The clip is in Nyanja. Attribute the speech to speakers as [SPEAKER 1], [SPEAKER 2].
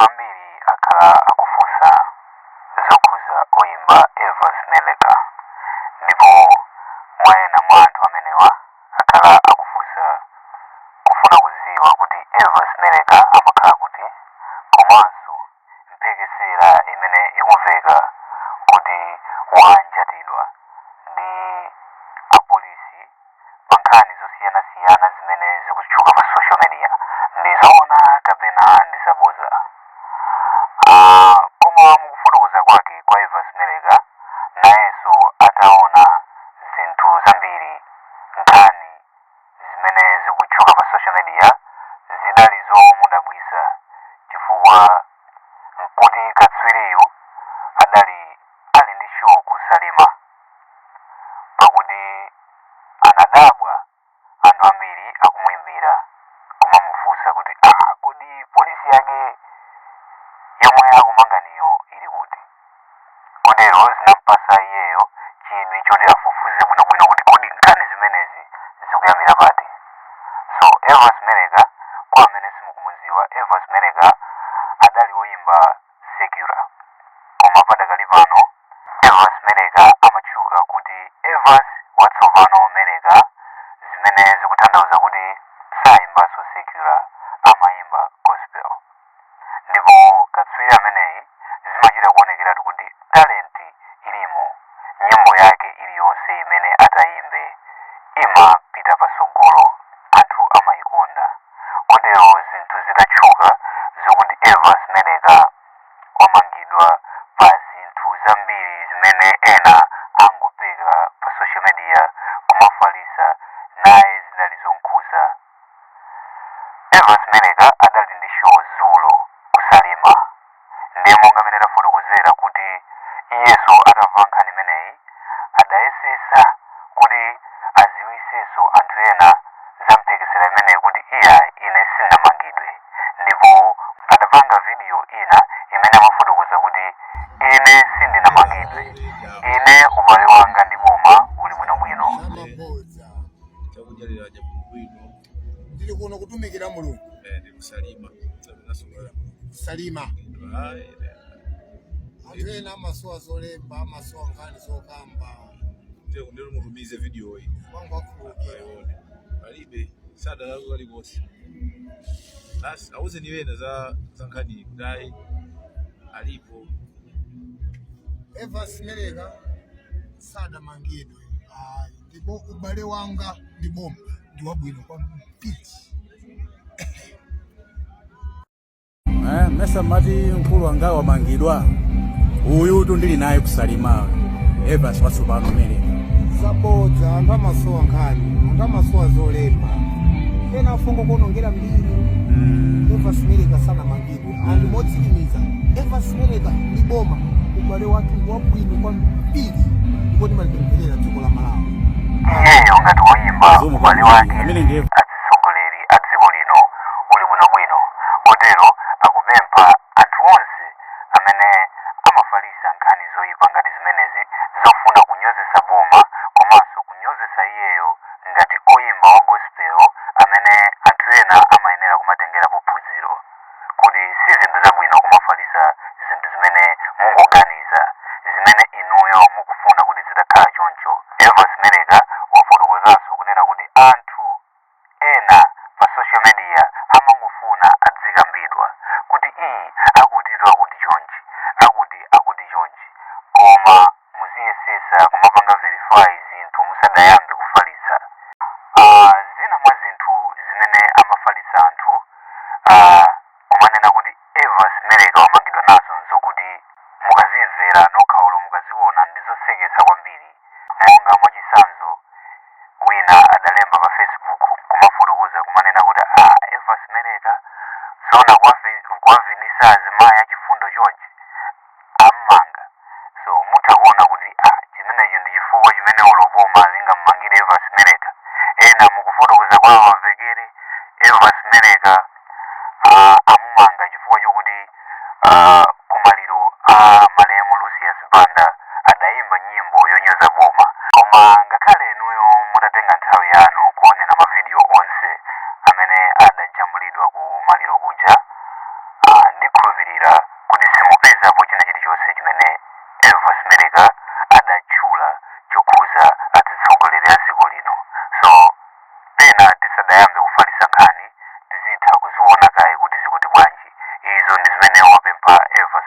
[SPEAKER 1] Anthu ambiri akhala akufunsa zokhuza oyimba Evans Meleka, ndipo mwa ena mwa anthu amenewa akhala akufunsa kufuna kudziwa kuti Evans Meleka amakhala kuti, komanso mphekesera imene ikumveka kuti wanjatidwa ndi apolisi pa nkhani zosiyanasiyana zimene zikutchuka pa social media ndi zoona kapena ndi zaboza. Koma mukufotokoza kwake kwa Evans Meleka, nayenso ataona zinthu zambiri, nkhani zimene zikutchuka pa social media zidali zomudabwisa, chifukwa nkuti katswiriyu adali ali ndi show ku Salima, pakuti anadabwa anthu ambiri akumuimbira kumamufunsa kuti, ah, kodi polisi yake yomwe akumanganiyo ili kuti? Kotero zinampasa iyeyo chidwi choti afufuze bwinobwino kuti kodi nkhani zimenezi zikuyambira pati. So Evans Meleka, kwa amene simukumudziwa, Evans Meleka adali woyimba secular, koma padakali pano Evans Meleka amatchuka kuti Evans Watsopano Meleka, zimene zikutanthauza kuti sayimbanso secular, amayimba gospel. Ndipo katswiri ameneyi zimachita kuonekeratu kuti talent ilimo. Nyimbo yake iliyonse imene atayimbe imapita pasogolo, anthu amayikonda. Kotero zinthu zitatchuka zokuti Evans Meleka wamangidwa pa zinthu zambiri zimene ena angopeka pa social media kumafalisa, naye zidali zonkhuza. Evans Meleka adali ndi show zulo kuSalima, ndiye monga amene tafotokozera kuti iyeso atamva nkhani imeneyi adayesesa kuti aziwisenso anthu ena za mphekesera imeneyi kuti iya, ine sindinamangidwe, ndipo adapanga video ina imene amafotokoza kuti ine sindinamangidwe, ine ubale wanga ndi boma uli bwinobwino.
[SPEAKER 2] Zamabodza.
[SPEAKER 3] Chakudya lero aja bwino.
[SPEAKER 2] Ndili kuno kutumikira Mulungu.
[SPEAKER 3] Ndi kuSalima.
[SPEAKER 2] Salima. Anthu ena amasowa zolemba, amasowa nkhani zokamba.
[SPEAKER 3] Ndero mutumize video iyi.
[SPEAKER 2] Wangu akhululukira.
[SPEAKER 3] Ayione palibe sadalazo kalikonse. Basi, awuzeni wena za nkhani kuti ayi, alipo.
[SPEAKER 2] Evans Meleka sadamangidwe, ayi, ndipo ubale wanga ndi boma ndi wabwino kwambiri.
[SPEAKER 4] Mesa mati mkulu wanga wamangidwa uyu, tundili naye kuSalima, Evans Watsopano Meleka.
[SPEAKER 2] Zabodza. Anthu amasowa nkhani, anthu amasowa zolemba, ena afungo kuonongera mbiri. Evans Meleka sanamangidwe. Anthu motsimikiza, Evans Meleka ndi boma ubale wathu ndi wabwino kwambiri, ndipo timalipempherera dziko la Malawi.
[SPEAKER 1] Iyeyo ngati woyimba,
[SPEAKER 4] Zomo
[SPEAKER 1] ubale
[SPEAKER 4] kwambiri.
[SPEAKER 1] wake
[SPEAKER 4] Amene
[SPEAKER 1] ndi
[SPEAKER 4] ndiye
[SPEAKER 1] atsogoleri a dziko lino uli bwinobwino, kotero akupempha anthu onse amene amafalisa nkhani zoyipa ngati zimenezi zofuna kunyozesa boma komanso kunyozesa iyeyo ngati oyimba wa gospel amene anthu ena amayenera kumatengerapo phunziro, kuti si zinthu zabwino kumafalisa zinthu zimene mungoganiza, zimene inuyo mukufuna kuti zitakhala choncho. Evans Meleka wafotokozanso kunena kuti anthu ena pa social media amangofuna adzikambidwa kuti iyi akutitu akuti chonchi, akuti akuti chonchi, koma muziyesesa kumapanga verify zinthu musadayambe kufalitsa. Zina mwa zinthu zimene amafalitsa anthu kumanena kuti Evans Meleka wamangidwa nazo nzokuti mukazimvera nokhaolo, mukaziona, ndizoseketsa kwambiri. Monga mwachisanzo, wina adalemba pa Facebook kumafotokoza kumanena kuti, ah, Evans Meleka zona kuwavinisa azimayi achifundo chonchi, ammanga. So mutha kuona kuti, ah, chimenecho ndi chifukwa chimene ulo boma lingammangire Evans Meleka? Ena mukufotokoza kwawo amvekere Evans Meleka amumanga chifukwa chokuti kumaliro a malemu Lucius Banda adayimba nyimbo yonyoza boma. Koma ngakhale inuyo mutatenga nthawi yanu kuonera mavidiyo onse amene adajambulidwa ku maliro kuja, ndikhulupirira china chilichonse chimene Evas Meleka adatchula chokhuza atsogoleri a dziko lino. So pena tisadayambe kufalitsa nkhani, tizitha kuziona kaye kuti zikuti bwanji. Izo ndi zimene wapempha Evas.